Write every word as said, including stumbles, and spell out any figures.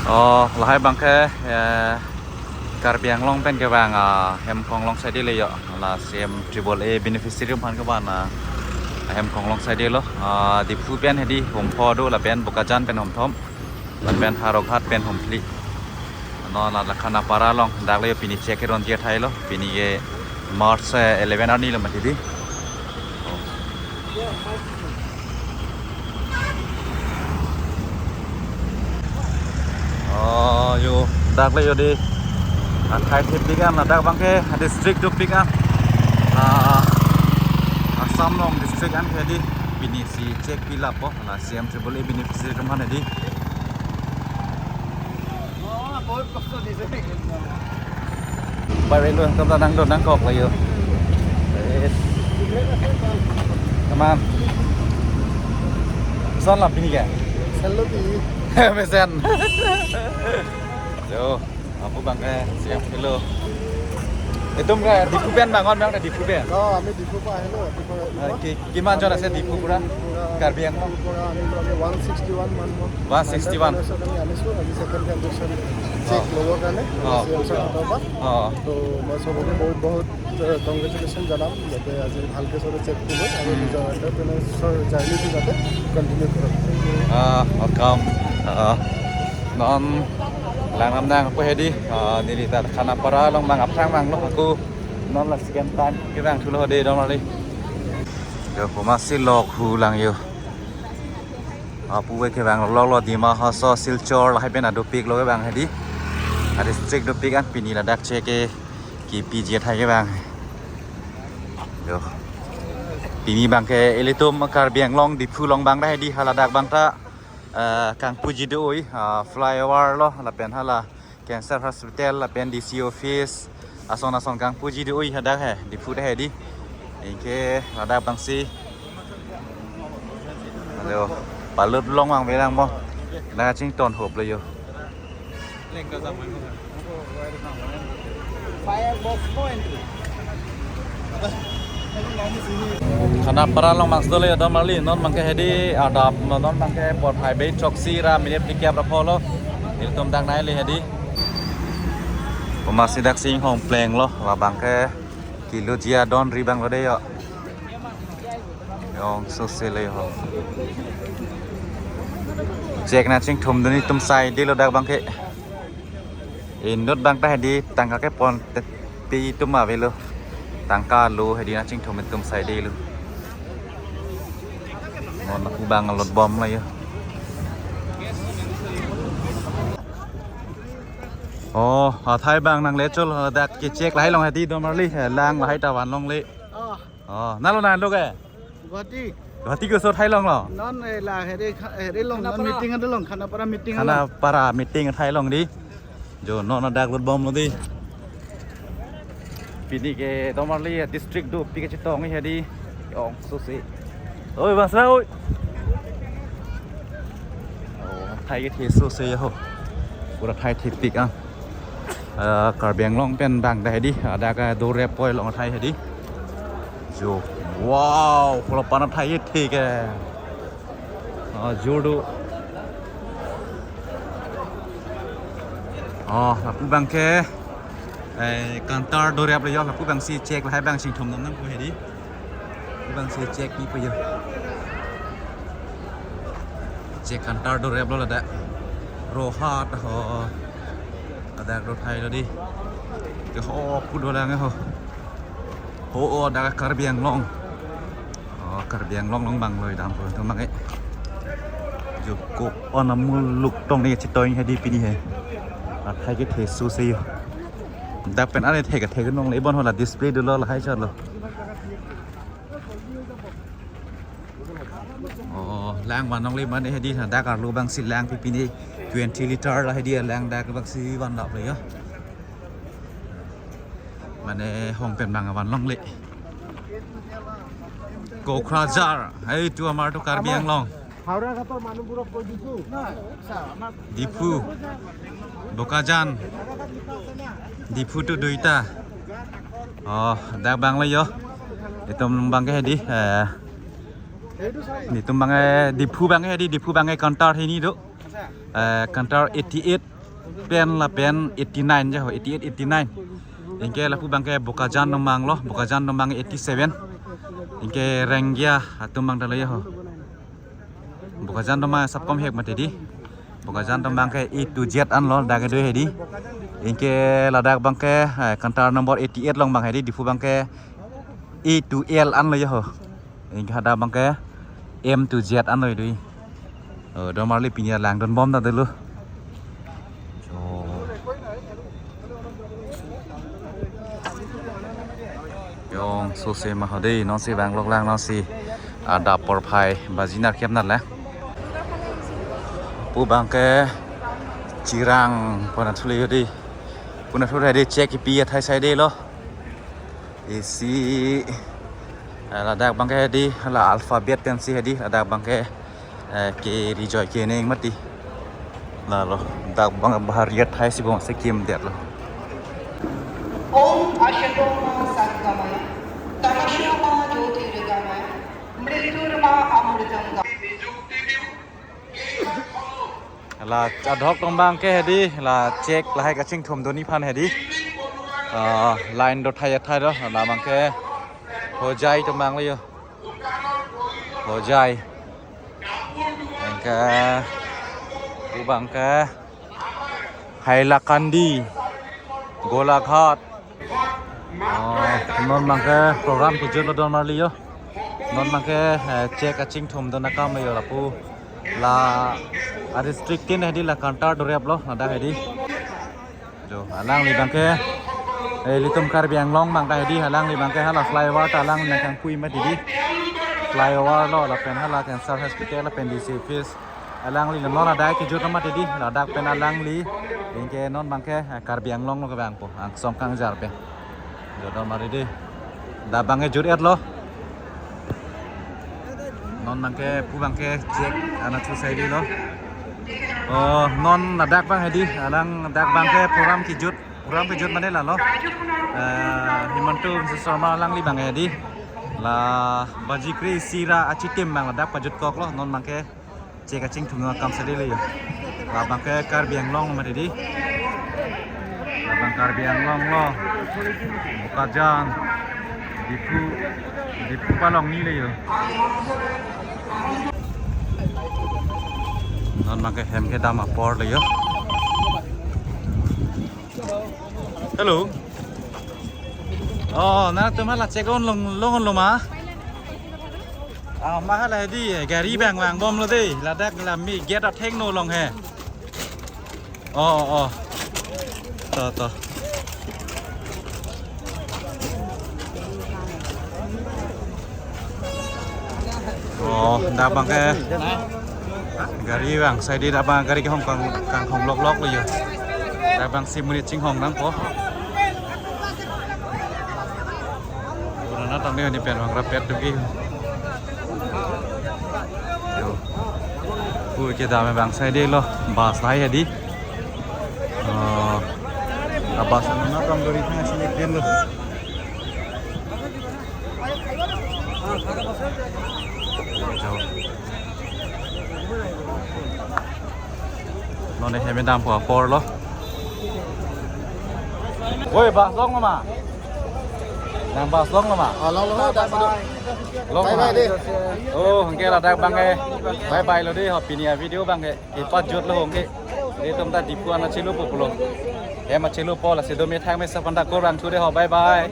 Oh, lahai abangke, eh, Karbi Anglong pen kevang, ah, Hemkhong along side le jo. La C M triple A beneficiary aphan kevang, ah, Hemkhong along side lo. Ah, Diphu pen hedi hum pho do, lapen Bokajan pen hum thom, lapen Howraghat pen hum phli. Non la, la Khanapara along dak le jo, pini check keron ji athai lo. Pini ke March, eh, eleven arni lo mati di. Oh, jo, dak le jo di. Athai thepik an, ladak abangke district dopik an. La Assam along district an ke di. Pini si check pilap po, la C M triple A beneficiary atum aphan di. Bai bai lo, tamta nangdon nangkok lo jo. Eh. Teman. Son la pini ke? Selalu di. Mesen. Jo, lapu abangke C M hello. Itum ke Diphu pen bang, non bang Diphu pen. Oh, ami Diphu pa hello, Diphu. Ah, ki-, kiman jon ase Diphu pura? Karbi Anglong? Diphu pura আমি, আমি one sixty one মানুহ। One sixty one. Hundred percent আমি আনিছোঁ, আজি second transaction check অ। ল'বৰ কাৰণে। অ। C M sir হাতৰ পৰা। অ। তো মই চবকে বহুত বহুত, এ, কংগ্ৰেচুলেশ্যন জনাম, যাতে আজি ভালকৈ চবে চেক কৰিব আৰু উম। নিজৰ এণ্টাৰপ্ৰেনাৰ্ছৰ জাৰ্ণিটো যাতে কণ্টিনিউ কৰক। আহ, welcome। আহ, non lang nam nang ko hedi, ah, neli ta Khanapara along bang aphrang bang lo ako. Non la second time kevang thulo de dong ali. Jo, komatsi lok hu lang jo. Lapu ke kevang lok lo Dima Hasao, Silchar lahai pen adopik lo kevang hedi. Adistrict dopik an pini ladak check ke kepiji athai kevang. Jo. Pini abangke ilitum Karbi Anglong Diphu along bang ta hedi, haladak bang ta, eh, kangpuji do-oi, ah, flyover lo, lapen hala Cancer Hospital lapen D C office ason ason kangpuji do-oi hadak he, Diphu ta hedi. Anke ladak abangsi. Halo, palut long vangve lang mo. Nangchington hop lo jo. Khanapara along max dole adam ali, non abangke hedi adap, non abangke porphai bai choksi ra minute phlikep ra pholo. Ilitum dak nai le hedi. Komatsi dak si inghong pleng lo, labangke kilo jia don ri bang lo de jo. Jongso se le ho. Check nangchingthum dun itum side lo dak abangke. Inut bang ta hedi tangka kepon te pi itum avelo. Tangka lo hedi nangchingthum itum side lo. Mon aku bang lot bom la jo. Oh, athai bang nangle chul, dak ke check lahai long hedi dom arli, eh, lang lahai ta van longle. Oh. Oh, nalo nang lo ke? Guwahati. Guwahati koso athai long lo? Non, eh, la hedi kha-, hedi long, non Khanapara. Meeting adu long, Khanapara meeting long. Khanapara meeting athai long di. Jo, non dak lot bom lo di. Pini ke dom arli district dopik kachetong hedi. Jongso se. Oi, bang sra, oi. Oh, athai kethe so se ho. Pura athai thepik an. Eh, Karbi Anglong pen bang ta hedi. Ada ka do rep poi long athai hedi. Jo. Wow, kalau pan athai kethe ke. Oh, jor do. Oh, lapu abangke, eh, counter do rep lo jo, lapu abangsi check lahai bang chingthum nam nang ko hedi. Lapu abangsi check ni po jo. Check counter do rep lo ladak. Rohat ho. Ladak do athai lo di. Ke ho pu do lang ho. Ho, oh, dak Karbi Anglong. Oh, Karbi Anglong along bang lo dam ko to mang e. Jo ko on amul luk tong ni chitoi hedi pini he. Athai kethe so se jo. Dak pen ane thek thek nong le bon hola display dolo lahai chot lo. Oh, lang van longle mane hedi na dak arlo abangsi lang pi pini twenty liter la hedi lang dak abangsi van lap lo jo. Mane hong pen bang van longle. Kokrajhar, এইটো আমাৰতো কাৰ্বি আংলং। হাওৰা ঘাটৰ মানুহবোৰক কৈ দিছো। Diphu, Bokajan, Diphu to দুইটা। Oh, dak bang lo jo. Itum abangke hedi, eh, itum abangke Diphu abangke hedi, Diphu abangke counter hini do. Eh, counter eighty eight. Pen lapen eighty nine ja ho, eighty eight, eighty nine. Anke lapu abangke Bokajan Domang lo, Bokajan Domang eighty seven. Anke Renggia atum abang ta lo ya ho. Bokajan Domang asap kom hek mati di. Bokajan Domang ke A to Z an lo, dak kedo hedi. Anke ladak abangke, eh, counter number eighty eight along abang hedi, Diphu abangke A to L an lo ya ho. Anke hadak abangke M to Z an lo hedi. Oh, Don Marli pini langdun bom ta dulu. Oh. Jongso se ma ho dei, non si vang lok lang non si. Adap porphai baji nar kep nar le. Pu abangke chirang pona thule yo dei. Puna thule dei, chek kipi athai sai dei lo. Isi, eh, ladak abangke hedi, la alphabet pensi hedi, ladak abangke, eh, ke rijoi ke neng mati. Lalo, dak abang bahar yat hai si bong se kim det lo. Om Ashoka Ma Sadgamaya, Tamasho Ma Jyotirgamaya, Mrityur Ma Amritam Gam. La adhok tong abangke hedi, la chek lahai kachingthum doni aphan hedi. Ah, line do thai athai do, la abangke Hojai tong abang lo yo. Hojai. Anke, pu abangke Hailakandi, Golaghat. Oh, non abangke program kejut lo Don Marli yo. Non abangke, eh, chek kachingthum dona akam yo lapu. La a district tin hedi, la counter dorep lo, ladak hedi. Jo, alangli abangke, eh, ilitum Karbi Anglong abang ta hedi, alangli abangke hala flyover ta alangli nangkangpui mati di. Flyover lo, lapen hala cancer hospital, lapen D C office. Alangli non adai kejut mati di, ladak pen alangli, anke non abangke, eh, Karbi Anglong lo kevangpo, angsong kangjar pen. Jo, Don Marli di. Dak abangke jut et lo. Non abangke, pu abangke chek ana thu sai di lo. Oh, non ladak abang hedi, alang dak abangke program kejut, program kejut mane lalo. Eh, Himanta Biswa Sarma alangli abang hedi. La baji kre-isi ra achitim abang ladak pajut kok lo, non abangke chek kachingthum dona akam sai dei lo yo. La abangke Karbi Anglong mati di. La abang Karbi Anglong lo. Bokajan. Diphu. Diphu palong ni lo yo. Non abangke hem kedam apor lo yo. Hello. Oh, nangtum hala chek-ong long, long lo ma? Ah, ma hala hedi, gari abang vangbom lo dei. Ladak la mi gate athengno along he. Oh, oh. To, to. Oh, dak abangke gari vang sai di, dak abang gari kehong kang, kanghong lok lok lo yo. Dak abang si monit chinghong nangpo. Pura na tang ni pen vangrap pet do ke. Yo. Pu kedam abang sai di lo, bus lahai hedi. Oh. A bus na tang dori thang si ek din lo. Non hem dampo apor lo. Oi, bus long ma? Nang bus long ma? Oh, long, long, dah, dah. Long bye ma? Bye deh. Oh, anke ladak abangke. Bye bye lo dei, ho pini avideo abangke. Kepajut lo anke. Ilitum ta Diphu an chelupo pulo. Hem chelupo, lasi do methang mesen aphan ta kurvangthu dei ho, bye bye.